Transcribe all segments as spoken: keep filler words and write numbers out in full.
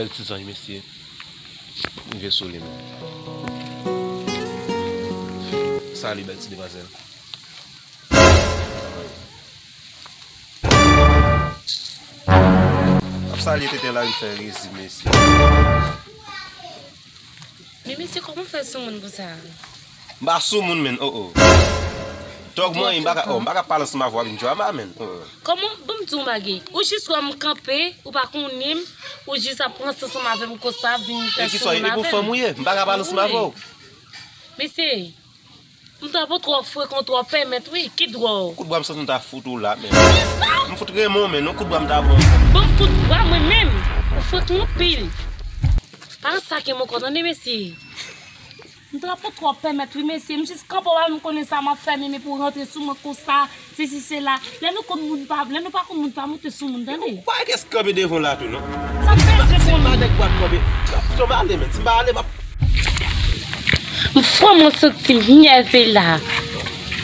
Bèl ti zanj, mesye. Rive sou li, men. Salut, bèl ti demwazèl. Ap salye tenten la, li fè rezi, mesye. Men mesye, kòman w fè sou moun konsa? M pa sou moun, menn, oh, oh. Tòg mwen, m pa ka, oh, m pa ka pale ansanm avè w ap vin drama, menn, oh, oh. Kòman, ban m di w yon bagay. Ou jis wè m kanpe, ou pa konnen m, ou jis ap ranse ansanm avè m konsa, vin fè sou moun avè m. E ki sa, e pou fanm ou ye? M pa ka pale ansanm avè w. Mesye, m ta pou twò frekan, twò pèmèt, wi, ki dwòl. Kout bwa m santi m ta fout ou la, menn. M fout renmen w, menn, yon kout bwa m ta pran. Ban m kout bwa mwen menm, ou frekan anpil. Pa ranse ak mwen ankò, tande, mesye. M ta pou twò pèmèt, wi, mesye. M jis kanpe w, m konnen sa m ap fè, men, men pou rantre sou mwen konsa, sesi, sela. Lè nou konn moun pa, lè nou pa konn moun pa monte sou moun, tande. Ou pa ret kanpe devan w la tou, non. Sa m bezwen konnen. Nèg pa kanpe. Tonbe ale, menn. Si m pa ale, m ap M vrèman santi m nève la.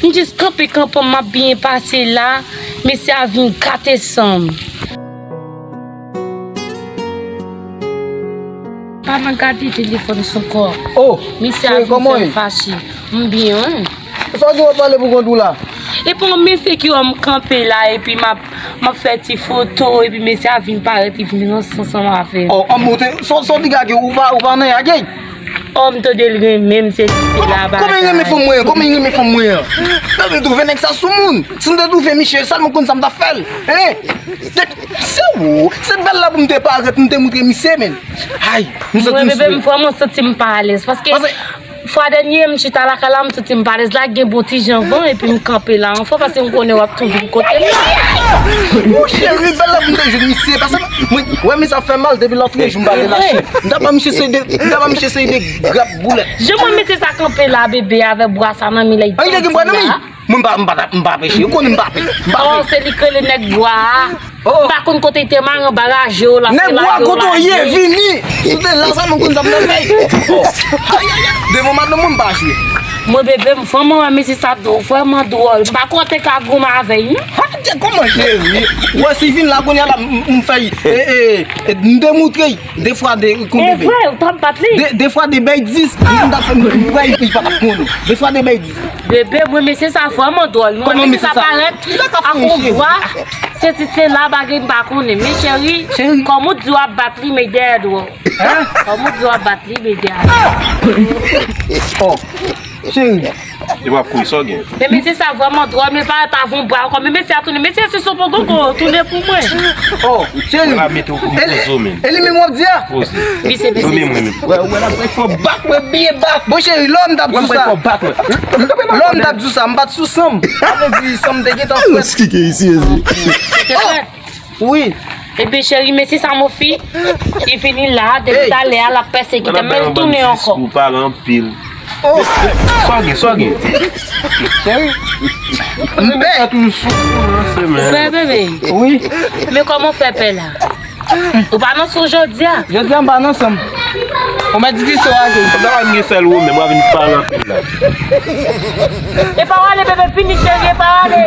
M jis kanpe kanpe m ap byen pase la, mesye a vin gate san m. Pa nan gade telefòn sou kò. Oh, mesye a vin fè m fache. M byen, wi. Sa w gen w ap pale pou kont ou la? Epi yon mesye ki wè m kanpe la, epi m ap, m ap fè ti foto, epi mesye a vin parèt, li vin ranse ansanm avè m. Oh, an moute, sa w di gage, ou pa, ou pa nan yage? Oh, m tande l renmen m, se, se la bagay. Kòman l renmen fanm mwen an? Kòman l renmen fanm mwen an? Lè m twouve nèg sa sou moun. Si m te twouve misye, sèlman konn sa m t ap fè l. Hein? Se ou, se bèl la pou m te parèt, m te moutre misye, men. Ay, m santi m sou. Mwen, bebe, m vrèman santi m pa alèz, paske fwa dènye m chita lakay la, m santi m pa alèz la, gen bon ti jan van, epi m kanpe la anfò, paske m konnen w ap tou vin kote m. Mon cheri, bèl la pou m te jwenn misye, paske mwen, wè, men sa fè mal, depi lòt jou m pa relache. M ta ba misye seri de, m ta ba misye seri de grap boulèt. Jan mwen mesye sa kanpe la, bebe, avè bwa sa nan men l, li. An, li te gen bwa nan men l? Mwen m pa, m pa, m pa peche. Ou konnen m pa pe, m pa pe. Oh, se li k rele nèg bwa a. Oh. M pa konn kote l te mare anba raje yo la, se la yo lage. Nèg bwa, kote w ye, vini. Si w te la, sa nou konn sa m t ap fè. Oh. Ay, ay, ay. Devan madanm mwen, m pa jwe. Mwen, bebe, m vrèman wè mesye sa dwòl, vrèman dwòl. M pa kwè w te ka goumen avè l, non. Ha, Dye, kòman cheri? Wè, si vin la kounye a la, m, m fè l, e, e, e, m demontre l. De fwa de, kon bebe. E vre, ou t ap bat li? De, de fwa de bay dis. Li konn ta fè m, m kwè li pa t ap konnen. De fwa de bay dis. Bebe, mwen, mesye sa vrèman dwòl. Mwen, mesye sa parèt ak yon vwa. Se si se la bagay m pa konnen. Men cheri, kòm ou di w ap bat li, men dèyè dwòl. Hein? Kòm ou di w ap bat li, men dèyè dwòl. Oh, cheri. Li p ap kouri, sa w gen? Men mesye sa vrèman dwòl, men parèt avè yon bwa ankò. Men mesye a tounen. Mesye se sou poko, tounen pou mwen. Oh, cheri. Mwen la mete w pou poze w, men. E li menm w ap di a? Poze. Wi, se mesye. Tounen mwen menm. Wè, wè, la, wè, fò bat, wè, byen bat. Bon, cheri, lè m t ap di w sa. Lè m t ap di w sa, m pa t sou san m. Sa vle di, san m te gentan fèt. Kike isi, isi. Wi. Ebyen, cheri, mesye sa, mon fi, li vini la, depi talè a, l ap pèsekite m, men l tounen ankò. Diskou, pale anpil. Oh. Sa w gen, sa w gen? Cheri. M pè. Ou pè, bebe? Wi. Men kòman w fè pè la? Ou pa nan son jodi a? Jodi a, m pa nan son. Ou mèt di ki sa w gen. Kòm sa pa vin gen sèl ou menm, w a vin pale anpil la. E pa w ale, bebe, fini, cheri, e pa w ale.